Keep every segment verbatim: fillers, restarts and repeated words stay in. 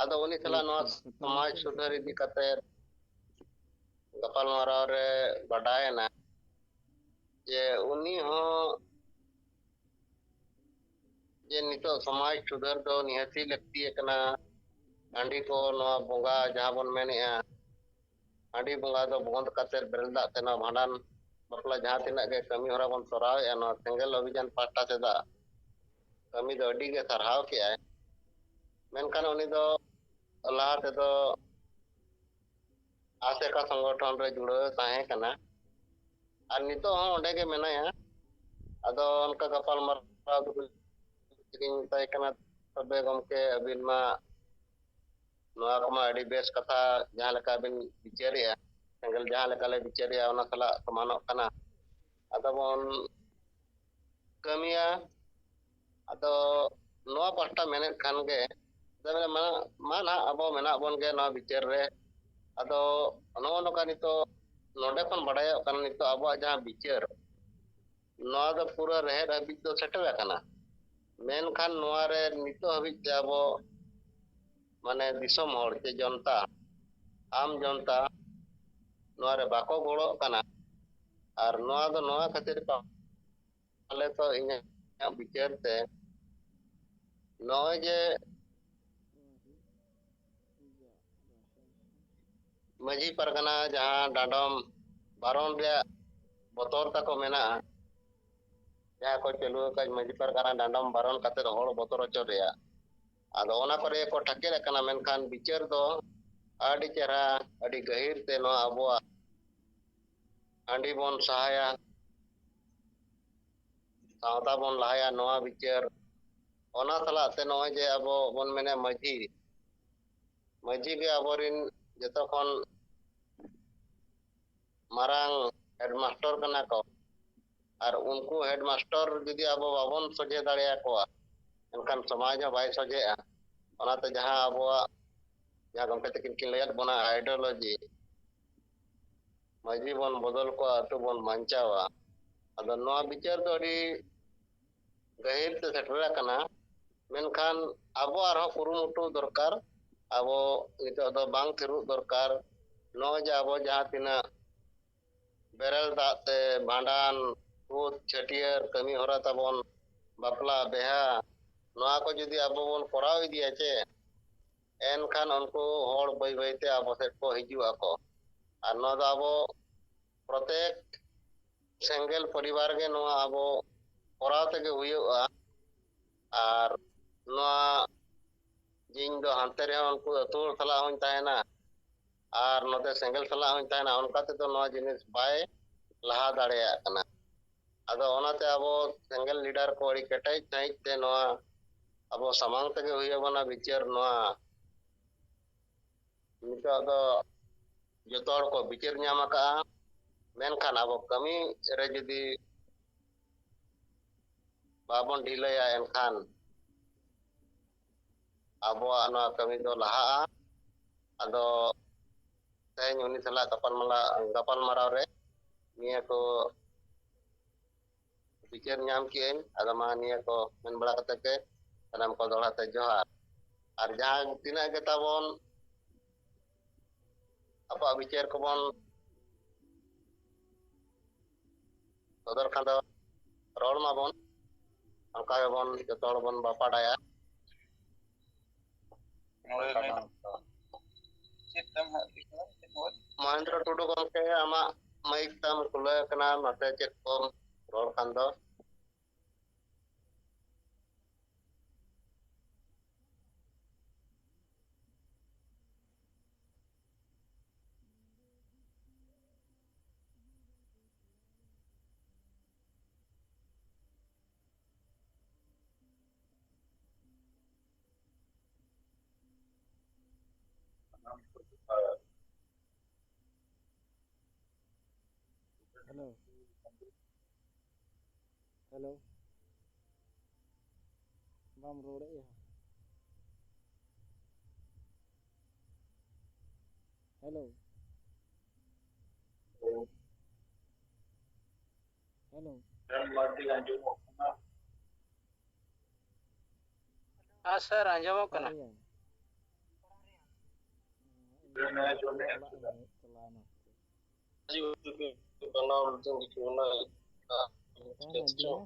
ᱟᱫᱚ ᱩᱱᱤ ᱥᱟᱞᱟᱜ ᱱᱚᱣᱟ ᱥᱚᱢᱟᱡᱽ ᱥᱩᱫᱷᱟᱹᱨ ᱤᱫᱤ ᱠᱟᱛᱮ ᱜᱟᱯᱟᱞᱢᱟᱨᱟᱣ ᱨᱮ ᱵᱟᱰᱟᱭᱮᱱᱟ ᱡᱮ ᱩᱱᱤ ᱦᱚᱸ ᱡᱮ ᱱᱤᱛᱚᱜ ᱥᱚᱢᱟᱡᱽ ᱥᱩᱫᱷᱟᱹᱨ ᱫᱚ ᱱᱤᱦᱟᱹᱛᱤ ᱞᱟᱹᱠᱛᱤ ᱠᱟᱱᱟ᱾ ᱦᱟᱺᱰᱤ ᱠᱚ, ᱱᱚᱣᱟ ᱵᱚᱸᱜᱟ ᱡᱟᱦᱟᱸ ᱵᱚᱱ ᱢᱮᱱᱮᱜᱼᱟ, ᱦᱟᱺᱰᱤ ᱵᱚᱸᱜᱟ ᱫᱚ ᱵᱚᱱᱫ ᱠᱟᱛᱮ ᱵᱮᱨᱮᱞ ᱫᱟᱜ ᱛᱮ ᱱᱚᱣᱟ ᱵᱷᱟᱸᱰᱟᱱ ᱵᱟᱯᱞᱟ ᱡᱟᱦᱟᱸ ᱛᱤᱱᱟᱹᱜ ᱜᱮ ᱠᱟᱹᱢᱤ ᱦᱚᱨᱟ ᱵᱚᱱ ᱛᱚᱨᱟᱣᱮᱜᱼᱟ, ᱱᱚᱣᱟ ᱥᱮᱸᱜᱮᱞ ᱚᱵᱷᱤᱡᱟᱱ ᱯᱟᱦᱴᱟ ᱥᱮᱫᱟᱜ ᱠᱟᱹᱢᱤ ᱫᱚ ᱟᱹᱰᱤ ᱜᱮ ᱥᱟᱨᱦᱟᱣ ᱠᱮᱜᱼᱟᱭ᱾ ᱢᱮᱱᱠᱷᱟᱱ ᱩᱱᱤ ᱫᱚ ᱞᱟᱦᱟ ᱛᱮᱫᱚ ᱟᱥᱮᱠᱟ ᱥᱚᱝᱜᱚᱴᱷᱚᱱ ᱨᱮ ᱡᱩᱲᱟᱹᱣ ᱮ ᱛᱟᱦᱮᱸ ᱠᱟᱱᱟ ᱟᱨ ᱱᱤᱛᱚᱜ ᱦᱚᱸ ᱚᱸᱰᱮ ᱜᱮ ᱢᱮᱱᱟᱭᱟ᱾ ᱟᱫᱚ ᱚᱱᱠᱟ ᱜᱟᱯᱟᱞ ᱢᱟᱨᱟᱣ ᱫᱚ ᱤᱧ ᱢᱮᱛᱟᱭ ᱠᱟᱱᱟ, "ᱛᱚᱵᱮ ᱜᱚᱢᱠᱮ, ᱟᱹᱵᱤᱱ ᱢᱟ ᱱᱚᱣᱟ ᱠᱚᱢᱟ ᱟᱹᱰᱤ ᱵᱮᱥ ᱠᱟᱛᱷᱟ, ᱡᱟᱦᱟᱸ ᱞᱮᱠᱟ ᱵᱤᱱ ᱵᱤᱪᱟᱹᱨᱮᱜᱼᱟ, ᱥᱮᱸᱜᱮᱞ ᱡᱟᱦᱟᱸ ᱞᱮᱠᱟ ᱞᱮ ᱵᱤᱪᱟᱹᱨᱮᱜᱼᱟ, ᱚᱱᱟ ᱥᱟᱞᱟᱜ ᱥᱚᱢᱟᱱᱚᱜ ᱠᱟᱱᱟ᱾ ᱟᱫᱚ ᱵᱚᱱ ᱠᱟᱹᱢᱤᱭᱟ᱾ ᱟᱫᱚ ᱱᱚᱣᱟ ᱯᱟᱦᱴᱟ ᱢᱮᱱᱮᱫ ᱠᱷᱟᱱ ᱜᱮ, ᱟᱫᱚ ᱢᱮᱱᱟ, ᱢᱟ, ᱢᱟ ᱱᱟᱦᱟᱜ ᱟᱵᱚ ᱢᱮᱱᱟᱜ ᱵᱚᱱ ᱜᱮ ᱱᱚᱣᱟ ᱵᱤᱪᱟᱹᱨ ᱨᱮ᱾ ᱟᱫᱚ ᱱᱚᱜᱼᱚ ᱱᱚᱝᱠᱟ ᱱᱤᱛᱚᱜ ᱱᱚᱰᱮ ᱠᱷᱚᱱ ᱵᱟᱰᱟᱭᱚᱜ ᱠᱟᱱᱟ, ᱱᱤᱛᱚᱜ ᱟᱵᱚᱣᱟᱜ ᱡᱟᱦᱟᱸ ᱵᱤᱪᱟᱹᱨ, ᱱᱚᱣᱟ ᱫᱚ ᱯᱩᱨᱟᱹ ᱨᱮᱦᱮᱫ ᱦᱟᱹᱵᱤᱡ ᱫᱚ ᱥᱮᱴᱮᱨ ᱟᱠᱟᱱᱟ᱾ ᱢᱮᱱᱠᱷᱟᱱ ᱱᱚᱣᱟ ᱨᱮ ᱱᱤᱛᱚᱜ ᱦᱟᱹᱵᱤᱡ ᱛᱮ ᱟᱵᱚ, ᱢᱟᱱᱮ, ᱫᱤᱥᱚᱢ ᱦᱚᱲ ᱪᱮ ᱡᱚᱱᱛᱟ, ᱟᱢ ᱡᱚᱱᱛᱟ ᱱᱚᱣᱟ ᱨᱮ ᱵᱟᱠᱚ ᱜᱚᱲᱚᱜ ᱠᱟᱱᱟ᱾ ᱟᱨ ᱱᱚᱣᱟ ᱫᱚ ᱱᱚᱣᱟ ᱠᱷᱟᱹᱛᱤᱨ ᱯᱟᱞᱮ ᱛᱚ ᱤᱧᱟᱹᱜ ᱵᱤᱪᱟᱹᱨ ᱛᱮ ᱱᱚᱜᱼᱚᱭ ᱡᱮ ᱢᱟᱹᱡᱷᱤ ᱯᱟᱨᱜᱟᱱᱟ ᱡᱟᱦᱟᱸ ᱰᱟᱸᱰᱚᱢ ᱵᱟᱨᱚᱱ ᱨᱮᱭᱟᱜ ᱵᱚᱛᱚᱨ ᱛᱟᱠᱚ ᱢᱮᱱᱟᱜᱼᱟ, ᱡᱟᱦᱟᱸ ᱠᱚ ᱪᱟᱹᱞᱩ ᱟᱠᱟᱫ ᱢᱟᱹᱡᱷᱤ ᱯᱟᱨᱜᱟᱱᱟ ᱰᱟᱸᱰᱚᱢ ᱵᱟᱨᱚᱱ ᱠᱟᱛᱮ ᱦᱚᱲ ᱵᱚᱛᱚᱨ ᱦᱚᱪᱚ ᱨᱮᱭᱟᱜ, ᱟᱫᱚ ᱚᱱᱟ ᱠᱚᱨᱮ ᱠᱚ ᱴᱷᱟᱠᱮᱫ ᱟᱠᱟᱱᱟ᱾ ᱢᱮᱱᱠᱷᱟᱱ ᱵᱤᱪᱟᱹᱨ ᱫᱚ ᱟᱹᱰᱤ ᱪᱮᱦᱨᱟ, ᱟᱹᱰᱤ ᱜᱟᱹᱦᱤᱨ ᱛᱮ ᱱᱚᱣᱟ ᱟᱵᱚᱣᱟᱜ ᱦᱟᱺᱰᱤ ᱵᱚᱱ ᱥᱟᱦᱟᱭᱟ, ᱥᱟᱶᱛᱟ ᱵᱚᱱ ᱞᱟᱦᱟᱭᱟ, ᱱᱚᱣᱟ ᱵᱤᱪᱟᱹᱨ᱾ ᱚᱱᱟ ᱥᱟᱞᱟᱜ ᱛᱮ ᱱᱚᱜᱼᱚᱭ ᱡᱮ ᱟᱵᱚ ᱵᱚᱱ ᱢᱮᱱᱟ ᱢᱟᱹᱡᱷᱤ, ᱢᱟᱹᱡᱷᱤ ᱜᱮ ᱟᱵᱚᱨᱤᱱ ᱡᱚᱛᱚ ᱠᱷᱚᱱ ᱢᱟᱨᱟᱝ ᱦᱮᱰᱢᱟᱥᱴᱚᱨ ᱠᱟᱱᱟ ᱠᱚ᱾ ᱟᱨ ᱩᱱᱠᱩ ᱦᱮᱰᱢᱟᱥᱴᱚᱨ ᱡᱩᱫᱤ ᱟᱵᱚ ᱵᱟᱵᱚᱱ ᱥᱚᱡᱷᱮ ᱫᱟᱲᱮᱭᱟᱠᱚᱣᱟ, ᱮᱱᱠᱷᱟᱱ ᱥᱚᱢᱟᱡᱽ ᱦᱚᱸ ᱵᱟᱭ ᱥᱚᱡᱷᱮᱜᱼᱟ᱾ ᱚᱱᱟᱛᱮ ᱡᱟᱦᱟᱸ ᱟᱵᱚᱣᱟᱜ, ᱡᱟᱦᱟᱸ ᱜᱚᱢᱠᱮ ᱛᱟᱹᱠᱤᱱ ᱠᱤᱱ ᱞᱟᱹᱭᱟᱫ ᱵᱚᱱᱟ, ideology, ᱢᱟᱹᱡᱷᱤ ᱵᱚᱱ ᱵᱚᱫᱚᱞ ᱠᱚᱣᱟ, ᱟᱹᱛᱩ ᱵᱚᱱ ᱵᱟᱧᱪᱟᱣᱟ᱾ ᱟᱫᱚ ᱱᱚᱣᱟ ᱵᱤᱪᱟᱹᱨ ᱫᱚ ᱟᱹᱰᱤ ᱜᱟᱹᱦᱤᱨ ᱛᱮ ᱥᱮᱴᱮᱨ ᱟᱠᱟᱱᱟ᱾ ᱢᱮᱱᱠᱷᱟᱱ ᱟᱵᱚ ᱟᱨᱦᱚᱸ ᱠᱩᱨᱩᱢᱩᱴᱩ ᱫᱚᱨᱠᱟᱨ᱾ ᱟᱵᱚ ᱱᱤᱛᱚᱜ ᱫᱚ ᱵᱟᱝ ᱛᱷᱤᱨᱚᱜ ᱫᱚᱨᱠᱟᱨ᱾ ᱱᱚᱜᱼᱚᱭ ᱡᱮ ᱟᱵᱚ ᱡᱟᱦᱟᱸ ᱛᱤᱱᱟᱹᱜ ᱵᱮᱨᱮᱞ ᱫᱟᱜ ᱛᱮ ᱵᱷᱟᱸᱰᱟᱱ, ᱪᱷᱩᱛ, ᱪᱷᱟᱹᱴᱭᱟᱹᱨ ᱠᱟᱹᱢᱤ ᱦᱚᱨᱟ ᱛᱟᱵᱚᱱ, ᱵᱟᱯᱞᱟ, ᱵᱤᱦᱟ, ᱱᱚᱣᱟ ᱠᱚ ᱡᱩᱫᱤ ᱟᱵᱚ ᱵᱚᱱ ᱠᱚᱨᱟᱣ ᱤᱫᱤᱭᱟ ᱪᱮ, ᱮᱱᱠᱷᱟᱱ ᱩᱱᱠᱩ ᱦᱚᱲ ᱵᱟᱹᱭ ᱵᱟᱹᱭ ᱛᱮ ᱟᱵᱚ ᱥᱮᱫ ᱠᱚ ᱦᱤᱡᱩᱜ ᱟᱠᱚ᱾ ᱟᱨ ᱱᱚᱣᱟ ᱫᱚ ᱟᱵᱚ ᱯᱨᱚᱛᱮᱠ ᱥᱮᱸᱜᱮᱞ ᱯᱚᱨᱤᱵᱟᱨ ᱜᱮ ᱱᱚᱣᱟ ᱟᱵᱚ ᱠᱚᱨᱟᱣ ᱛᱮᱜᱮ ᱦᱩᱭᱩᱜᱼᱟ᱾ ᱟᱨ ᱱᱚᱣᱟ ᱡᱮ ᱤᱧ ᱫᱚ ᱦᱟᱱᱛᱮ ᱨᱮᱦᱚᱸ ᱩᱱᱠᱩ ᱟᱹᱛᱩ ᱦᱚᱲ ᱥᱟᱞᱟᱜ ᱦᱚᱸᱧ ᱛᱟᱦᱮᱱᱟ ᱟᱨ ᱱᱚᱛᱮ ᱥᱮᱸᱜᱮᱞ ᱥᱟᱞᱟᱜ ᱦᱚᱸᱧ ᱛᱟᱦᱮᱱᱟ, ᱚᱱᱠᱟ ᱛᱮᱫᱚ ᱱᱚᱣᱟ ᱡᱤᱱᱤᱥ ᱵᱟᱭ ᱞᱟᱦᱟ ᱫᱟᱲᱮᱭᱟᱜ ᱠᱟᱱᱟ᱾ ᱟᱫᱚ ᱚᱱᱟᱛᱮ ᱟᱵᱚ ᱥᱮᱸᱜᱮᱞ ᱞᱤᱰᱟᱨ ᱠᱚ ᱟᱹᱰᱤ ᱠᱮᱴᱮᱡ ᱥᱟᱺᱦᱤᱡ ᱛᱮ ᱱᱚᱣᱟ ᱟᱵᱚ ᱥᱟᱢᱟᱝ ᱛᱮᱜᱮ ᱦᱩᱭ ᱟᱵᱚᱱᱟ ᱵᱤᱪᱟᱹᱨ᱾ ᱱᱚᱣᱟ ᱱᱤᱛᱚᱜ ᱫᱚ ᱡᱚᱛᱚ ᱦᱚᱲ ᱠᱚ ᱵᱤᱪᱟᱹᱨ ᱧᱟᱢ ᱟᱠᱟᱫᱼᱟ, ᱢᱮᱱᱠᱷᱟᱱ ᱟᱵᱚ ᱠᱟᱹᱢᱤ ᱨᱮ ᱡᱩᱫᱤ ᱵᱟᱵᱚᱱ ᱰᱷᱤᱞᱟᱹᱭᱟ, ᱮᱱᱠᱷᱟᱱ ᱟᱵᱚᱣᱟᱜ ᱱᱚᱣᱟ ᱠᱟᱹᱢᱤ ᱫᱚ ᱞᱟᱦᱟᱜᱼᱟ᱾ ᱟᱫᱚ ᱛᱮᱦᱮᱧ ᱩᱱᱤ ᱥᱟᱞᱟᱜ ᱜᱟᱯᱟᱞᱢᱟᱨᱟᱣ, ᱜᱟᱯᱟᱞᱢᱟᱨᱟᱣ ᱨᱮ ᱱᱤᱭᱟᱹ ᱠᱚ ᱵᱤᱪᱟᱹᱨ ᱧᱟᱢ ᱠᱮᱜᱼᱟᱹᱧ᱾ ᱟᱫᱚ ᱢᱟ ᱱᱤᱭᱟᱹ ᱠᱚ ᱢᱮᱱ ᱵᱟᱲᱟ ᱠᱟᱛᱮ ᱜᱮ ᱥᱟᱱᱟᱢ ᱠᱚ ᱫᱚᱦᱲᱟ ᱛᱮ ᱡᱚᱦᱟᱨ᱾ ᱟᱨ ᱡᱟᱦᱟᱸ ᱛᱤᱱᱟᱹᱜ ᱜᱮ ᱛᱟᱵᱚᱱ ᱟᱵᱚᱣᱟᱜ ᱵᱤᱪᱟᱹᱨ ᱠᱚᱵᱚᱱ ᱥᱚᱫᱚᱨ ᱠᱷᱟᱱ ᱫᱚ ᱨᱚᱲ ᱢᱟᱵᱚᱱ, ᱚᱱᱠᱟ ᱜᱮᱵᱚᱱ ᱡᱚᱛᱚ ᱦᱚᱲ ᱵᱚᱱ ᱵᱟᱯᱟᱰᱟᱭᱟ᱾ ᱢᱚᱦᱮᱱᱫᱨᱚ ᱴᱩᱰᱩ ᱜᱚᱢᱠᱮ, ᱟᱢᱟᱜ ᱢᱟᱭᱤᱠ ᱛᱟᱢ ᱠᱷᱩᱞᱟᱹᱣ ᱟᱠᱟᱱᱟ, ᱱᱚᱛᱮ ᱪᱮᱫ ᱠᱚᱢ ᱨᱚᱲ ᱠᱷᱟᱱ ᱫᱚ᱾ Hello. Hello. ᱵᱟᱢ ᱨᱚᱲᱮᱫᱼᱟ᱾ Hello. Hello. ᱦᱮᱸ ᱥᱟᱨ, ᱟᱸᱡᱚᱢᱚᱜ ᱠᱟᱱᱟ᱾ ᱚᱠᱟᱨᱮᱭᱟ? ᱚᱲᱟᱜ ᱮᱢ ᱦᱮᱡ ᱪᱟᱞᱟᱣᱱᱟ ᱥᱮ ᱪᱮᱫ? ᱵᱮᱱᱟᱣ ᱞᱮᱫᱟᱹᱧ ᱫᱤᱠᱩ ᱚᱱᱟ ᱚᱠᱟᱭᱮᱱᱟ ᱡᱤᱭᱟ?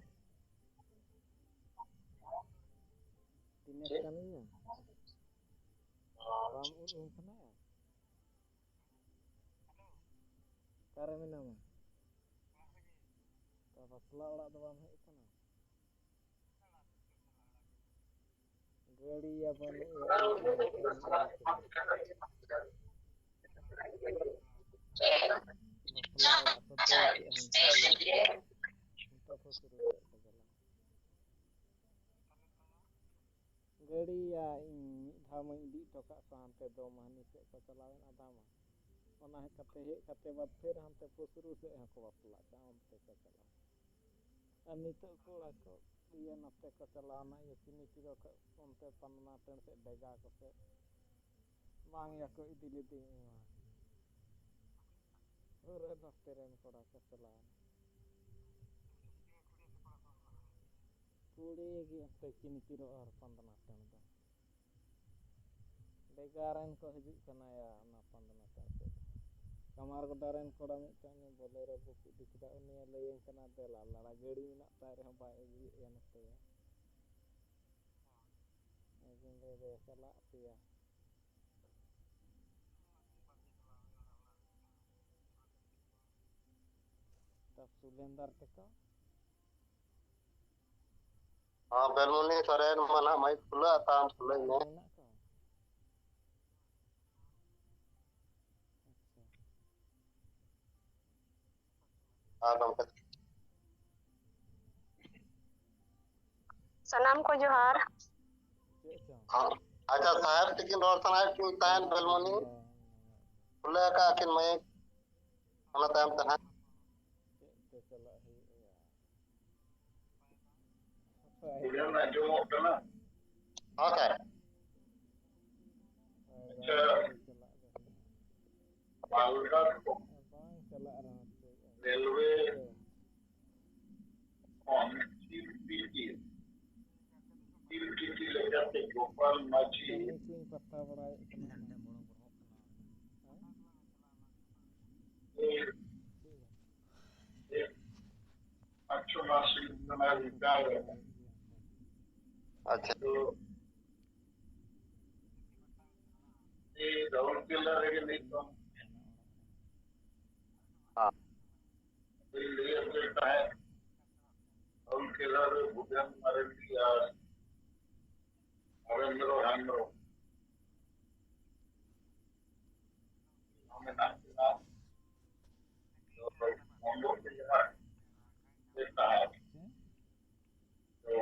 ᱛᱤᱱᱟᱹᱜ ᱪᱮᱫ? ᱠᱟᱱ ᱜᱮᱭᱟ? ᱵᱟᱢ ᱩᱫ ᱟᱹᱧ ᱠᱟᱱᱟ? ᱚᱠᱟᱨᱮ ᱢᱮᱱᱟᱢᱟ? ᱛᱚ, ᱵᱟᱯᱞᱟ ᱚᱲᱟᱜ ᱫᱚ ᱵᱟᱢ ᱦᱮᱡ ᱟᱠᱟᱱᱟ? ᱜᱟᱹᱲᱤᱭᱟ ᱵᱟᱹᱱᱩᱜ ᱭᱟ᱾ ᱵᱟᱯᱞᱟ ᱚᱲᱟᱜ ᱠᱚ ᱫᱟᱹᱲ ᱠᱮᱜᱼᱟ ᱦᱟᱱᱛᱮ ᱤᱭᱟᱹ ᱥᱮᱫ᱾ ᱱᱤᱛᱚᱜ ᱠᱚ ᱥᱩᱨᱩ ᱠᱮᱫ ᱠᱚ ᱪᱟᱞᱟᱣ᱾ ᱜᱟᱹᱲᱤᱭᱟ ᱤᱧ ᱢᱤᱫ ᱫᱷᱟᱣ ᱢᱟᱧ ᱤᱫᱤ ᱦᱚᱴᱚ ᱠᱟᱜ ᱠᱚᱣᱟ ᱦᱟᱱᱛᱮ ᱫᱚᱢᱟᱦᱟᱱᱤ ᱥᱮᱫ ᱠᱚ ᱪᱟᱞᱟᱣᱮᱱ ᱟᱫᱷᱟ ᱢᱟ᱾ ᱚᱱᱟ ᱦᱮᱡ ᱠᱟᱛᱮ, ᱦᱮᱡ ᱠᱟᱛᱮ ᱵᱟᱫ ᱯᱷᱮᱨ ᱦᱟᱱᱛᱮ ᱯᱩᱥᱨᱩ ᱥᱮᱫ ᱦᱚᱸᱠᱚ ᱵᱟᱯᱞᱟᱜ ᱠᱟᱱᱟ, ᱚᱱᱛᱮ ᱠᱚ ᱪᱟᱞᱟᱣ᱾ ᱟᱨ ᱱᱤᱛᱚᱜ ᱠᱚᱲᱟ ᱠᱚ ᱤᱭᱟᱹ ᱱᱚᱛᱮ ᱠᱚ ᱪᱟᱞᱟᱣᱱᱟ, ᱤᱭᱟᱹ ᱪᱤᱱᱤ ᱪᱤᱨᱚ ᱠᱷᱚᱡ ᱚᱱᱛᱮ ᱯᱟᱱᱫᱱᱟ ᱴᱟᱺᱰ ᱥᱮᱫ ᱰᱮᱜᱟ ᱠᱚ ᱥᱮᱫ᱾ ᱵᱟᱝ ᱭᱟᱠᱚ ᱤᱫᱤ ᱞᱤᱫᱤᱧ ᱤᱧ ᱢᱟ᱾ ᱯᱩᱨᱟᱹ ᱱᱚᱛᱮ ᱨᱮᱱ ᱠᱚᱲᱟ ᱠᱚ ᱪᱟᱞᱟᱣᱱᱟ᱾ ᱠᱩᱲᱤ ᱜᱮ ᱚᱱᱛᱮ ᱪᱤᱱᱤ ᱪᱤᱨᱚ ᱟᱨ ᱯᱟᱱᱫᱱᱟ ᱴᱟᱺᱰ ᱫᱚ᱾ ᱰᱮᱜᱟ ᱨᱮᱱ ᱠᱚ ᱦᱤᱡᱩᱜ ᱠᱟᱱᱟ ᱭᱟ, ᱚᱱᱟ ᱯᱟᱱᱫᱱᱟ ᱴᱟᱺᱰ ᱥᱮᱫ᱾ ᱠᱟᱢᱟᱨ ᱜᱚᱰᱟ ᱨᱮᱱ ᱠᱚᱲᱟ ᱢᱤᱫᱴᱟᱝ ᱩᱱᱤ ᱵᱚᱞᱮᱨᱳ ᱵᱩᱠ ᱤᱫᱤ ᱠᱮᱫᱟ, ᱩᱱᱤᱭᱮ ᱞᱟᱹᱭᱟᱹᱧ ᱠᱟᱱᱟ, "ᱫᱮᱞᱟ ᱞᱟᱲᱟ ᱜᱟᱹᱲᱤ ᱢᱮᱱᱟᱜ ᱛᱟᱭ ᱨᱮᱦᱚᱸ ᱵᱟᱭ ᱟᱹᱜᱩᱭᱮᱫ ᱭᱟ ᱱᱚᱛᱮ ᱭᱟ᱾" ᱤᱧ ᱞᱟᱹᱭ ᱫᱟᱭᱟ, ᱪᱟᱞᱟᱜ ᱯᱮᱭᱟ᱾ ᱛᱟ ᱥᱩᱞᱮᱱᱫᱟᱨ ᱛᱮᱠᱚ᱾ ᱦᱚᱸ, ᱵᱮᱞᱢᱩᱱᱤ ᱥᱚᱨᱮᱱ ᱢᱟ ᱱᱟᱦᱟᱜ ᱢᱟᱹᱭᱤᱠ ᱠᱷᱩᱞᱟᱹᱜᱼᱟ, ᱛᱟᱢ ᱠᱷᱩᱞᱟᱹᱣ ᱢᱮ᱾ ᱢᱮᱱᱟᱜ ᱠᱚᱣᱟ? ᱟᱪᱪᱷᱟ᱾ ᱟᱨ ᱜᱚᱢᱠᱮ᱾ ᱥᱟᱱᱟᱢ ᱠᱚ ᱡᱚᱦᱟᱨ᱾ ᱪᱮᱫ ᱪᱚᱝ? ᱟᱪᱪᱷᱟ, ᱥᱟᱦᱮᱵ ᱛᱤᱠᱤᱱ ᱨᱚᱲ ᱥᱟᱱᱟᱭᱮᱫ ᱠᱤᱱ ᱛᱟᱦᱮᱸᱫ ᱵᱮᱞᱢᱚᱱᱤ᱾ ᱠᱷᱩᱞᱟᱹᱣ ᱟᱠᱟᱫ ᱠᱤᱱ ᱢᱟᱹᱭᱤᱠ᱾ ᱚᱱᱟ ᱛᱟᱭᱚᱢ ᱛᱮ ᱦᱟᱸᱜ᱾ ᱪᱮᱫ ᱛᱮ ᱪᱟᱞᱟᱜ ᱦᱩᱭᱩᱜᱼᱟ? ᱟᱸᱡᱚᱢᱚᱜ ᱠᱟᱱᱟ? ᱦᱚᱸ, ᱥᱟᱨ᱾ ᱟᱪᱪᱷᱟ᱾ ᱪᱟᱞᱟᱜ ᱫᱚ ᱦᱩᱭᱩᱜᱼᱟ᱾ ᱢᱟᱞᱫᱟ ᱠᱷᱚᱱ ᱵᱟᱝ ᱪᱟᱞᱟᱜ ᱨᱮᱦᱚᱸ ᱪᱮᱫ ᱮᱢ ᱨᱮᱞᱣᱮ ᱪᱤᱠᱟᱹᱭᱟ? ᱠᱷᱚᱱ ᱪᱤᱞ ᱴᱤᱠᱤᱴ, ᱪᱤᱞ ᱴᱤᱠᱤᱴ ᱞᱮᱠᱟᱛᱮ ᱜᱳᱯᱟᱞ ᱢᱟᱹᱡᱷᱤ᱾ ᱠᱟᱹᱢᱤ ᱠᱚᱧ ᱯᱟᱛᱟ ᱵᱟᱲᱟᱭᱮᱫ ᱠᱟᱱᱟ᱾ ᱯᱟᱸᱪ ᱪᱷᱚ ᱢᱟᱥ ᱦᱩᱭᱩᱜ ᱠᱟᱱᱟ retire ᱮᱱᱟ᱾ ᱟᱪᱪᱷᱟ᱾ ᱛᱚ, ᱨᱟᱩᱨᱠᱮᱞᱟ ᱨᱮᱜᱮ ᱱᱤᱛ ᱫᱚ᱾ ᱦᱮᱸ᱾ ᱞᱟᱹᱭ ᱟᱯᱮ ᱛᱟᱦᱮᱸᱫ, ᱨᱟᱩᱨᱠᱮᱞᱟ ᱨᱮ ᱵᱷᱩᱯᱮᱱ ᱢᱟᱨᱰᱤ ᱟᱨ ᱱᱚᱨᱮᱱᱫᱨᱚ ᱦᱮᱢᱵᱨᱚᱢ ᱢᱮᱱᱟᱜ ᱠᱤᱱᱟ᱾ ᱢᱚᱱᱫᱚᱨ ᱛᱮ ᱡᱟᱦᱟᱸ ᱛᱟᱦᱮᱸ᱾ ᱛᱚ,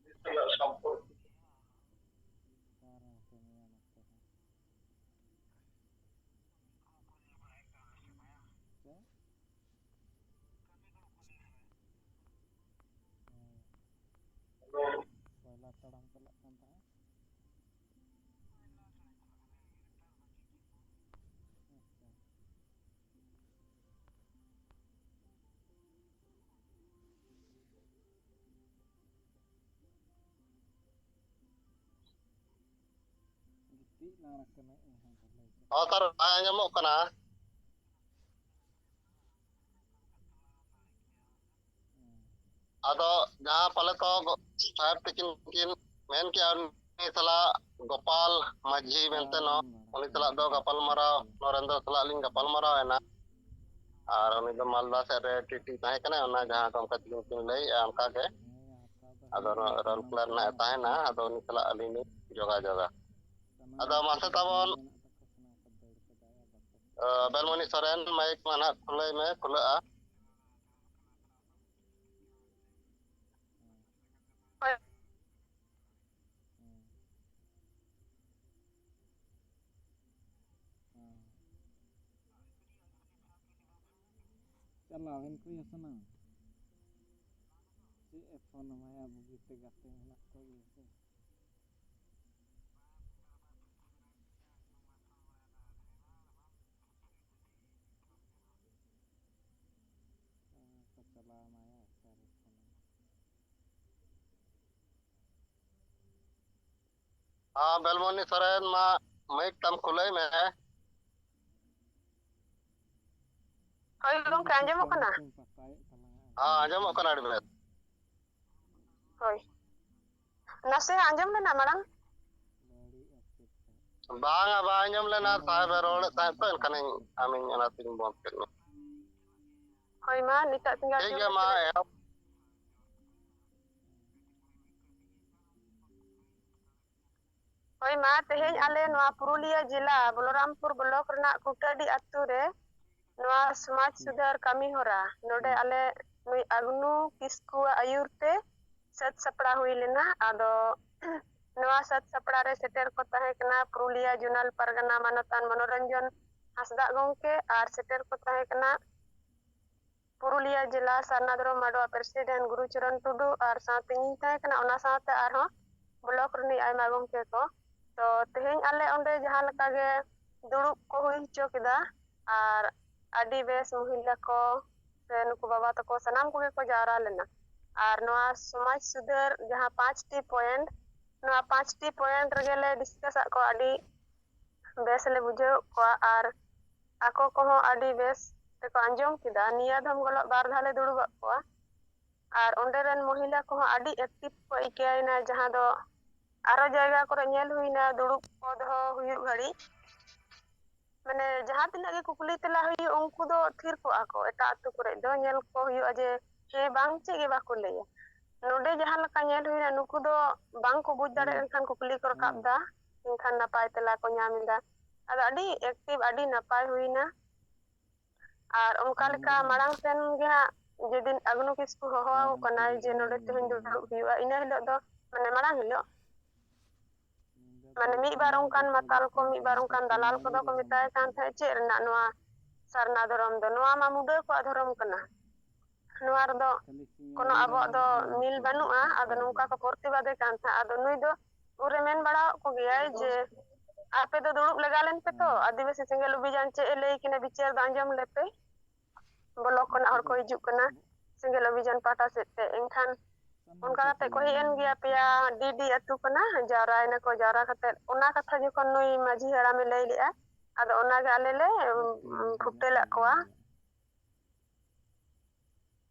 ᱩᱱᱤ ᱥᱟᱞᱟᱜ ᱥᱚᱢᱯᱚᱨᱠᱚ᱾ ᱦᱮᱸ᱾ ᱠᱚᱭᱞᱟ ᱛᱟᱲᱟᱢ ᱪᱟᱞᱟᱜ ᱠᱟᱱ ᱛᱟᱦᱮᱸᱫ᱾ ᱟᱪᱪᱷᱟ᱾ ᱜᱤᱛᱤᱡ ᱞᱟᱲᱟ ᱠᱟᱱᱟᱭ, ᱮᱱᱦᱚᱸ ᱵᱷᱟᱞᱮ ᱜᱮ᱾ ᱦᱚᱸ, ᱥᱟᱨ, ᱵᱟᱭ ᱟᱸᱡᱚᱢᱚᱜ ᱠᱟᱱᱟ᱾ ᱦᱩᱸ᱾ ᱟᱫᱚ ᱡᱟᱦᱟᱸ ᱯᱟᱞᱮ ᱠᱚ ᱜᱚ-, ᱥᱟᱦᱮᱵᱽ ᱛᱟᱹᱠᱤᱱ ᱠᱤᱱ ᱢᱮᱱ ᱠᱮᱜᱼᱟ, ᱩᱱᱤ ᱥᱟᱞᱟᱜ ᱜᱳᱯᱟᱞ ᱢᱟᱹᱡᱷᱤ ᱢᱮᱱᱛᱮ ᱱᱚ-, ᱩᱱᱤ ᱥᱟᱞᱟᱜ ᱫᱚ ᱜᱟᱯᱟᱞ ᱢᱟᱨᱟᱣ, ᱱᱚᱨᱮᱱᱫᱨᱚ ᱥᱟᱞᱟᱜ ᱞᱤᱧ ᱜᱟᱯᱟᱞ ᱢᱟᱨᱟᱣ ᱮᱱᱟ᱾ ᱟᱨ ᱩᱱᱤ ᱫᱚ ᱢᱟᱞᱫᱟ ᱥᱮᱫ ᱨᱮ ᱴᱤᱴᱤ ᱛᱟᱦᱮᱸ ᱠᱟᱱᱟᱭ, ᱚᱱᱟ ᱡᱟᱦᱟᱸ ᱠᱚ ᱚᱱᱠᱟ ᱛᱮᱜᱮ ᱠᱤᱱ ᱞᱟᱹᱭᱮᱜᱼᱟ, ᱚᱱᱠᱟ ᱜᱮ᱾ ᱟᱫᱚ ᱱᱚᱣᱟ ᱨᱟᱩᱨᱠᱮᱞᱟ ᱨᱮᱱᱟᱜ ᱮ ᱛᱟᱦᱮᱱᱟ, ᱟᱫᱚ ᱩᱱᱤ ᱥᱟᱞᱟᱜ ᱟᱹᱞᱤᱧ ᱞᱤᱧ ᱡᱳᱜᱟᱡᱳᱜᱟ᱾ ᱟᱫᱚ ᱢᱟᱥᱮ ᱛᱟᱵᱚᱱ, ᱟᱸ, ᱵᱮᱞᱢᱚᱱᱤ ᱥᱚᱨᱮᱱ, ᱢᱟᱭᱤᱠ ᱢᱟ ᱱᱟᱦᱟᱜ ᱠᱷᱩᱞᱟᱹᱭ ᱢᱮ, ᱠᱷᱩᱞᱟᱹᱜᱼᱟ᱾ ᱪᱟᱞᱟᱣᱮᱱ ᱠᱚ ᱭᱟ ᱥᱟᱱᱟᱢ᱾ ᱪᱮᱫ ᱮ ᱯᱷᱳᱱ ᱟᱢᱟᱭᱟ, ᱵᱩᱜᱤᱛᱮ ᱜᱟᱛᱮ ᱢᱮᱱᱟᱜ ᱠᱚ ᱜᱮᱭᱟ ᱥᱮ᱾ ᱦᱮᱸ, ᱠᱚ ᱪᱟᱞᱟᱣ ᱮᱱᱟ ᱭᱟ, ᱚᱠᱟᱨᱮ ᱯᱷᱳᱱ ᱟᱢᱟ? ᱦᱮᱸ, ᱵᱮᱞᱢᱚᱱᱤ ᱥᱚᱨᱮᱱ, ᱢᱟ ᱢᱟᱭᱤᱠ ᱛᱟᱢ ᱠᱷᱩᱞᱟᱹᱭ ᱢᱮ᱾ ᱦᱳᱭ ᱜᱚᱢᱠᱮ, ᱟᱸᱡᱚᱢᱚᱜ ᱠᱟᱱᱟ? ᱦᱮᱸ, ᱟᱸᱡᱚᱢᱚᱜ ᱠᱟᱱᱟ ᱟᱹᱰᱤ ᱵᱮᱥ᱾ ᱦᱳᱭ, ᱱᱟᱥᱮ ᱟᱸᱡᱚᱢ ᱞᱮᱱᱟ ᱢᱟᱲᱟᱝ? ᱵᱟᱝᱟ, ᱵᱟᱝ ᱟᱸᱡᱚᱢ ᱞᱮᱱᱟ᱾ ᱥᱟᱦᱮᱵᱮ ᱨᱚᱲᱮᱫ ᱛᱟᱦᱮᱸᱫ ᱛᱚ, ᱮᱱᱠᱷᱟᱱᱤᱧ ᱟᱢᱤᱧ ᱚᱱᱟᱛᱤᱧ ᱵᱚᱱᱫ ᱠᱮᱫ ᱢᱮ᱾ ᱦᱳᱭ, ᱢᱟ ᱱᱤᱛᱚᱜ ᱛᱤᱧ ᱴᱷᱤᱠ ᱜᱮᱭᱟ, ᱢᱟ ᱮᱦᱚᱵ᱾ ᱦᱳᱭ ᱢᱟ, ᱛᱮᱦᱮᱧ ᱟᱞᱮ ᱱᱚᱣᱟ ᱯᱩᱨᱩᱞᱤᱭᱟᱹ ᱡᱮᱞᱟ ᱵᱚᱞᱚᱨᱟᱢᱯᱩᱨ ᱵᱞᱚᱠ ᱨᱮᱱᱟᱜ ᱠᱩᱴᱟᱹᱰᱤ ᱟᱹᱛᱩ ᱨᱮ ᱱᱚᱣᱟ ᱥᱚᱢᱟᱡᱽ ᱥᱩᱫᱷᱟᱹᱨ ᱠᱟᱹᱢᱤ ᱦᱚᱨᱟ ᱱᱚᱰᱮ ᱟᱞᱮ ᱱᱩᱭ ᱟᱜᱱᱩ ᱠᱤᱥᱠᱩᱣᱟᱜ ᱟᱹᱭᱩᱨ ᱛᱮ ᱥᱟᱹᱛ ᱥᱟᱯᱲᱟᱣ ᱦᱩᱭ ᱞᱮᱱᱟ᱾ ᱟᱫᱚ ᱱᱚᱣᱟ ᱥᱟᱹᱛ ᱥᱟᱯᱲᱟᱣ ᱨᱮ ᱥᱮᱴᱮᱨ ᱠᱚ ᱛᱟᱦᱮᱸ ᱠᱟᱱᱟ ᱯᱩᱨᱩᱞᱤᱭᱟᱹ ᱡᱳᱱᱟᱞ ᱯᱟᱨᱜᱟᱱᱟ ᱢᱟᱱᱚᱛᱟᱱ ᱢᱚᱱᱳᱨᱚᱧᱡᱚᱱ ᱦᱟᱸᱥᱫᱟᱜ ᱜᱚᱢᱠᱮ ᱟᱨ ᱥᱮᱴᱮᱨ ᱠᱚ ᱛᱟᱦᱮᱸ ᱠᱟᱱᱟ ᱯᱩᱨᱩᱞᱤᱭᱟᱹ ᱡᱮᱞᱟ ᱥᱟᱨᱱᱟ ᱫᱷᱚᱨᱚᱢ ᱢᱟᱰᱣᱟ ᱯᱨᱮᱥᱤᱰᱮᱱᱴ ᱜᱩᱨᱩ ᱪᱚᱨᱚᱱ ᱴᱩᱰᱩ ᱟᱨ ᱥᱟᱶᱛᱮ ᱤᱧ ᱛᱟᱦᱮᱸ ᱠᱟᱱᱟ, ᱚᱱᱟ ᱥᱟᱶᱛᱮ ᱟᱨᱦᱚᱸ ᱵᱞᱚᱠ ᱨᱤᱱᱤᱡ ᱟᱭᱢᱟ ᱜᱚᱢᱠᱮ ᱠᱚ᱾ ᱛᱚ ᱛᱮᱦᱮᱧ ᱟᱞᱮ ᱚᱸᱰᱮ ᱡᱟᱦᱟᱸ ᱞᱮᱠᱟ ᱜᱮ ᱫᱩᱲᱩᱵ ᱠᱚ ᱦᱩᱭ ᱦᱚᱪᱚ ᱠᱮᱫᱟ ᱟᱨ ᱟᱹᱰᱤ ᱵᱮᱥ ᱢᱚᱦᱤᱞᱟ ᱠᱚ ᱥᱮ ᱱᱩᱠᱩ ᱵᱟᱵᱟ ᱛᱟᱠᱚ ᱥᱟᱱᱟᱢ ᱠᱚᱜᱮ ᱠᱚ ᱡᱟᱣᱨᱟ ᱞᱮᱱᱟ᱾ ᱟᱨ ᱱᱚᱣᱟ ᱥᱚᱢᱟᱡᱽ ᱥᱩᱫᱷᱟᱹᱨ ᱡᱟᱦᱟᱸ ᱯᱟᱸᱪᱴᱤ ᱯᱚᱭᱮᱱᱴ, ᱱᱚᱣᱟ ᱯᱟᱸᱪᱴᱤ ᱯᱚᱭᱮᱱᱴ ᱨᱮᱜᱮ ᱞᱮ ᱰᱤᱥᱠᱟᱥ ᱟᱫ ᱠᱚᱣᱟ, ᱟᱹᱰᱤ ᱵᱮᱥ ᱞᱮ ᱵᱩᱡᱷᱟᱹᱣᱮᱫ ᱠᱚᱣᱟ ᱟᱨ ᱟᱠᱚ ᱠᱚᱦᱚᱸ ᱟᱹᱰᱤ ᱵᱮᱥ ᱛᱮᱠᱚ ᱟᱸᱡᱚᱢ ᱠᱮᱫᱟ᱾ ᱱᱤᱭᱟᱹ ᱫᱷᱚᱢ ᱜᱚᱞᱚᱜ ᱵᱟᱨ ᱫᱷᱟᱣ ᱞᱮ ᱫᱩᱲᱩᱵ ᱟᱫ ᱠᱚᱣᱟ ᱟᱨ ᱚᱸᱰᱮ ᱨᱮᱱ ᱢᱚᱦᱤᱞᱟ ᱠᱚᱦᱚᱸ ᱟᱹᱰᱤ ᱮᱠᱴᱤᱵᱷ ᱠᱚ ᱟᱹᱭᱠᱟᱹᱣ ᱮᱱᱟ, ᱡᱟᱦᱟᱸ ᱫᱚ ᱟᱨᱚ ᱡᱟᱭᱜᱟ ᱠᱚᱨᱮ ᱧᱮᱞ ᱦᱩᱭᱱᱟ ᱫᱩᱲᱩᱵ ᱠᱚ ᱫᱚᱦᱚ ᱦᱩᱭᱩᱜ ᱜᱷᱟᱹᱲᱤᱡ, ᱢᱟᱱᱮ ᱡᱟᱦᱟᱸ ᱛᱤᱱᱟᱹᱜ ᱜᱮ ᱠᱩᱠᱞᱤ ᱛᱮᱞᱟ ᱦᱩᱭᱩᱜ, ᱩᱱᱠᱩ ᱫᱚ ᱛᱷᱤᱨ ᱠᱚᱜᱼᱟ ᱠᱚ᱾ ᱮᱴᱟᱜ ᱟᱹᱛᱩ ᱠᱚᱨᱮ ᱫᱚ ᱧᱮᱞ ᱠᱚ ᱦᱩᱭᱩᱜᱼᱟ ᱡᱮ ᱦᱮᱸ ᱵᱟᱝ ᱪᱮᱫ ᱜᱮ ᱵᱟᱠᱚ ᱞᱟᱹᱭᱟ᱾ ᱱᱚᱰᱮ ᱡᱟᱦᱟᱸ ᱞᱮᱠᱟ ᱧᱮᱞ ᱦᱩᱭᱱᱟ, ᱱᱩᱠᱩ ᱫᱚ ᱵᱟᱝ ᱠᱚ ᱵᱩᱡᱽ ᱫᱟᱲᱮᱭᱟᱜ ᱠᱟᱱ ᱠᱷᱟᱱ ᱠᱩᱠᱞᱤ ᱠᱚ ᱨᱟᱠᱟᱵ ᱫᱟ, ᱮᱱᱠᱷᱟᱱ ᱱᱟᱯᱟᱭ ᱛᱮᱞᱟ ᱠᱚ ᱧᱟᱢ ᱮᱫᱟ᱾ ᱟᱫᱚ ᱟᱹᱰᱤ ᱮᱠᱴᱤᱵᱷ, ᱟᱹᱰᱤ ᱱᱟᱯᱟᱭ ᱦᱩᱭᱱᱟ᱾ ᱟᱨ ᱚᱱᱠᱟ ᱞᱮᱠᱟ ᱢᱟᱲᱟᱝ ᱥᱮᱱ ᱜᱮ ᱦᱟᱸᱜ ᱡᱮᱫᱤᱱ ᱟᱜᱱᱩ ᱠᱤᱥᱠᱩ ᱦᱚᱦᱚ ᱟᱠᱚ ᱠᱟᱱᱟᱭ ᱡᱮ ᱱᱚᱰᱮ ᱛᱮᱦᱮᱧ ᱫᱩᱲᱩᱵ ᱦᱩᱭᱩᱜᱼᱟ, ᱤᱱᱟᱹ ᱦᱤᱞᱳᱜ ᱫᱚ, ᱢᱟᱱᱮ ᱢᱟᱲᱟᱝ ᱦᱤᱞᱳᱜ, ᱢᱟᱱᱮ ᱢᱤᱫ ᱵᱟᱨ ᱚᱱᱠᱟᱱ ᱢᱟᱛᱟᱞ ᱠᱚ, ᱢᱤᱫ ᱵᱟᱨ ᱚᱱᱠᱟᱱ ᱫᱟᱞᱟᱞ ᱠᱚᱫᱚ ᱠᱚ ᱢᱮᱛᱟᱭ ᱠᱟᱱ ᱛᱟᱦᱮᱸᱫ, "ᱪᱮᱫ ᱨᱮᱱᱟᱜ ᱱᱚᱣᱟ ᱥᱟᱨᱱᱟ ᱫᱷᱚᱨᱚᱢ ᱫᱚ? ᱱᱚᱣᱟ ᱢᱟ ᱢᱩᱰᱟᱹ ᱠᱚᱣᱟᱜ ᱫᱷᱚᱨᱚᱢ ᱠᱟᱱᱟ, ᱱᱚᱣᱟ ᱨᱮᱫᱚ ᱠᱳᱱᱳ ᱟᱵᱚᱣᱟᱜ ᱫᱚ ᱢᱤᱞ ᱵᱟᱹᱱᱩᱜᱼᱟ", ᱟᱫᱚ ᱱᱚᱝᱠᱟ ᱠᱚ ᱯᱨᱚᱛᱤᱵᱟᱫᱮ ᱠᱟᱱ ᱛᱟᱦᱮᱸᱫ᱾ ᱟᱫᱚ ᱱᱩᱭ ᱫᱚ ᱩᱱᱨᱮ ᱢᱮᱱ ᱵᱟᱲᱟᱣᱟᱫ ᱠᱚᱜᱮᱭᱟᱭ ᱡᱮ, "ᱟᱯᱮ ᱫᱚ ᱫᱩᱲᱩᱵ ᱞᱟᱜᱟ ᱞᱮᱱ ᱯᱮ ᱛᱚ, ᱟᱹᱫᱤᱵᱟᱹᱥᱤ ᱥᱮᱸᱜᱮᱞ ᱚᱵᱷᱤᱡᱟᱱ ᱪᱮᱫ ᱮ ᱞᱟᱹᱭ ᱠᱤᱱᱟ ᱵᱤᱪᱟᱹᱨ ᱫᱚ ᱟᱸᱡᱚᱢ ᱞᱮᱯᱮ, ᱵᱞᱚᱠ ᱠᱷᱚᱱᱟᱜ ᱦᱚᱲ ᱠᱚ ᱦᱤᱡᱩᱜ ᱠᱟᱱᱟ ᱥᱮᱸᱜᱮᱞ ᱚᱵᱷᱤᱡᱟᱱ ᱯᱟᱦᱴᱟ ᱥᱮᱫ ᱛᱮ", ᱮᱱᱠᱷᱟᱱ ᱚᱱᱠᱟ ᱠᱟᱛᱮ ᱠᱚ ᱦᱮᱡ ᱮᱱ ᱜᱮᱭᱟ, ᱯᱮᱭᱟ ᱰᱤ ᱰᱤ ᱟᱹᱛᱩ ᱠᱟᱱᱟ, ᱡᱟᱣᱨᱟᱭᱮᱱᱟ ᱠᱚ᱾ ᱡᱟᱣᱨᱟ ᱠᱟᱛᱮ ᱚᱱᱟ ᱠᱟᱛᱷᱟ ᱡᱚᱠᱷᱚᱱ ᱱᱩᱭ ᱢᱟᱹᱡᱷᱤ ᱦᱟᱲᱟᱢᱮ ᱞᱟᱹᱭ ᱞᱮᱜᱼᱟ, ᱟᱫᱚ ᱚᱱᱟᱜᱮ ᱟᱞᱮ ᱞᱮ ᱩᱢ, ᱯᱷᱩᱴᱮᱞᱟᱜ ᱠᱚᱣᱟ᱾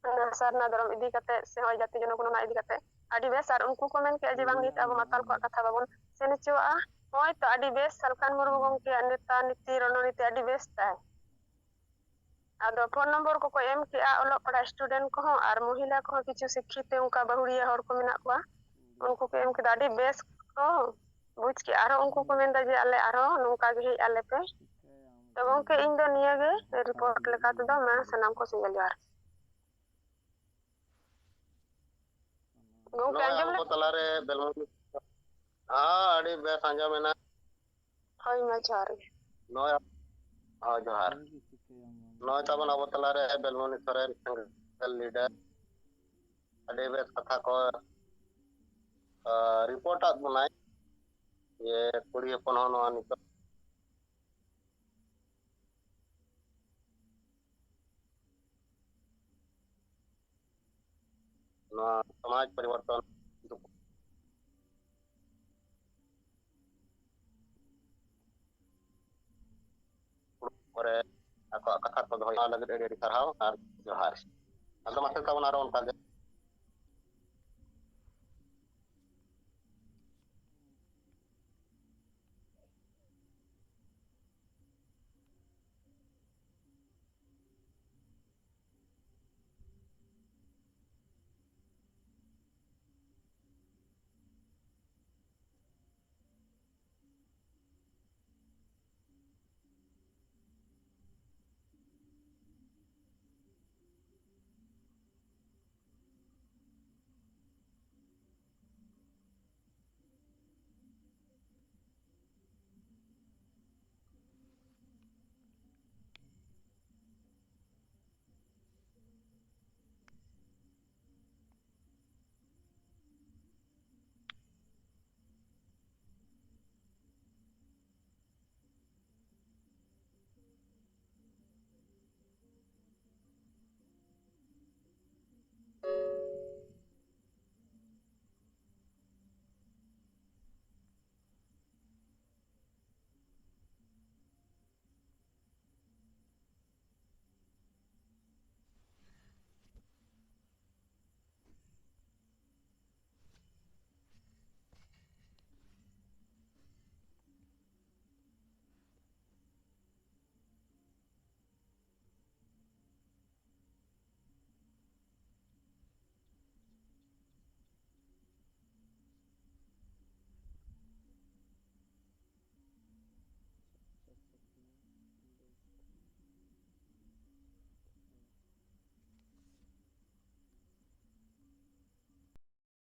ᱚᱱᱟ ᱥᱟᱨᱱᱟ ᱫᱷᱚᱨᱚᱢ ᱤᱫᱤ ᱠᱟᱛᱮ ᱥᱮ ᱦᱚᱸᱜᱼᱚᱭ ᱡᱟᱹᱛᱤ ᱡᱚᱱᱚᱜᱚᱱᱚᱱᱟ ᱤᱫᱤ ᱠᱟᱛᱮ ᱟᱹᱰᱤ ᱵᱮᱥ᱾ ᱟᱨ ᱩᱱᱠᱩ ᱠᱚ ᱢᱮᱱ ᱠᱮᱜᱼᱟ ᱡᱮ ᱵᱟᱝ, ᱱᱤᱛ ᱟᱵᱚ ᱢᱟᱛᱟᱞ ᱠᱚᱣᱟᱜ ᱠᱟᱛᱷᱟ ᱵᱟᱵᱚᱱ ᱥᱮᱱ ᱦᱚᱪᱚᱣᱟᱜᱼᱟ᱾ ᱦᱚᱸᱜᱼᱚᱭ ᱛᱚ ᱟᱹᱰᱤ ᱵᱮᱥ ᱥᱟᱞᱠᱷᱟᱱ ᱢᱩᱨᱢᱩ ᱜᱚᱢᱠᱮᱭᱟᱜ ᱱᱮᱛᱟ ᱱᱤᱛᱤ ᱨᱚᱱᱚᱱᱤᱛᱤ ᱟᱹᱰᱤ ᱵᱮᱥ ᱛᱟᱭ᱾ ᱟᱫᱚ ᱯᱷᱳᱱ ᱱᱚᱢᱵᱚᱨ ᱠᱚᱠᱚ ᱮᱢ ᱠᱮᱜᱼᱟ, ᱚᱞᱚᱜ ᱯᱟᱲᱦᱟᱜ ᱥᱴᱩᱰᱮᱱᱴ ᱠᱚᱦᱚᱸ ᱟᱨ ᱢᱚᱦᱤᱞᱟ ᱠᱚᱦᱚᱸ ᱠᱤᱪᱷᱩ ᱥᱤᱠᱠᱷᱤᱛ ᱛᱮ ᱚᱱᱠᱟ ᱵᱟᱹᱦᱩᱲᱤᱭᱟᱹ ᱦᱚᱲ ᱠᱚ ᱢᱮᱱᱟᱜ ᱠᱚᱣᱟ, ᱩᱱᱠᱩ ᱠᱚ ᱮᱢ ᱠᱮᱫᱟ, ᱟᱹᱰᱤ ᱵᱮᱥ ᱠᱚ ᱵᱩᱡᱽ ᱠᱮᱜᱼᱟ᱾ ᱟᱨᱦᱚᱸ ᱩᱱᱠᱩ ᱠᱚ ᱢᱮᱱᱫᱟ ᱡᱮ ᱟᱞᱮ ᱟᱨᱦᱚᱸ ᱱᱚᱝᱠᱟ ᱜᱮ ᱦᱮᱡ ᱟᱞᱮ ᱯᱮ᱾ ᱛᱚ ᱜᱚᱢᱠᱮ, ᱤᱧ ᱫᱚ ᱱᱤᱭᱟᱹ ᱜᱮ ᱨᱤᱯᱳᱨᱴ ᱞᱮᱠᱟ ᱛᱮᱫᱚ ᱢᱟ ᱥᱟᱱᱟᱢ ᱠᱚ ᱥᱤᱸᱜᱟᱹᱲ ᱡᱚᱦᱟᱨ᱾ ᱜᱚᱢᱠᱮ, ᱱᱚᱜᱼᱚᱭ ᱟᱸᱡᱚᱢ ᱟᱵᱚ ᱞᱮ- ᱛᱟᱞᱟᱨᱮ ᱵᱮᱞᱢᱩᱱᱤ, ᱦᱮᱸ, ᱟᱹᱰᱤ ᱵᱮᱥ ᱟᱸᱡᱚᱢ ᱮᱱᱟ᱾ ᱦᱳᱭ ᱢᱟ, ᱡᱚᱦᱟᱨ ᱜᱮ᱾ ᱱᱚᱜᱼᱚᱭ, ᱦᱳᱭ, ᱡᱚᱦᱟᱨ᱾ ᱱᱚᱜᱼᱚᱭ ᱛᱟᱵᱚᱱ ᱟᱵᱚ ᱛᱟᱞᱟᱨᱮ ᱵᱮᱞᱢᱩᱱᱤ ᱥᱚᱨᱮᱱ, ᱥᱮᱸᱜᱮᱞ ᱞᱤᱰᱟᱨ, ᱟᱹᱰᱤ ᱵᱮᱥ ᱠᱟᱛᱷᱟ ᱠᱚ, ᱟ, ᱨᱤᱯᱳᱨᱴ ᱟᱫ ᱵᱚᱱᱟᱭ ᱡᱮ ᱠᱩᱲᱤ ᱦᱚᱯᱚᱱ ᱦᱚᱸ ᱱᱚᱣᱟ ᱱᱤᱛᱚᱜ ᱱᱚᱣᱟ ᱥᱚᱢᱟᱡᱽ ᱯᱚᱨᱤᱵᱚᱨᱛᱚᱱ ᱠᱚᱨᱮ ᱟᱠᱚᱣᱟᱜ ᱠᱟᱛᱷᱟ ᱠᱚ ᱫᱚᱦᱚᱭᱟ᱾ ᱚᱱᱟ ᱞᱟᱹᱜᱤᱫ ᱟᱹᱰᱤ ᱟᱹᱰᱤ ᱥᱟᱨᱦᱟᱣ ᱟᱨ ᱡᱚᱦᱟᱨ᱾ ᱟᱫᱚ ᱢᱟᱥᱮ ᱛᱟᱵᱚᱱ ᱟᱨᱚ ᱚᱱᱠᱟ ᱜᱮ᱾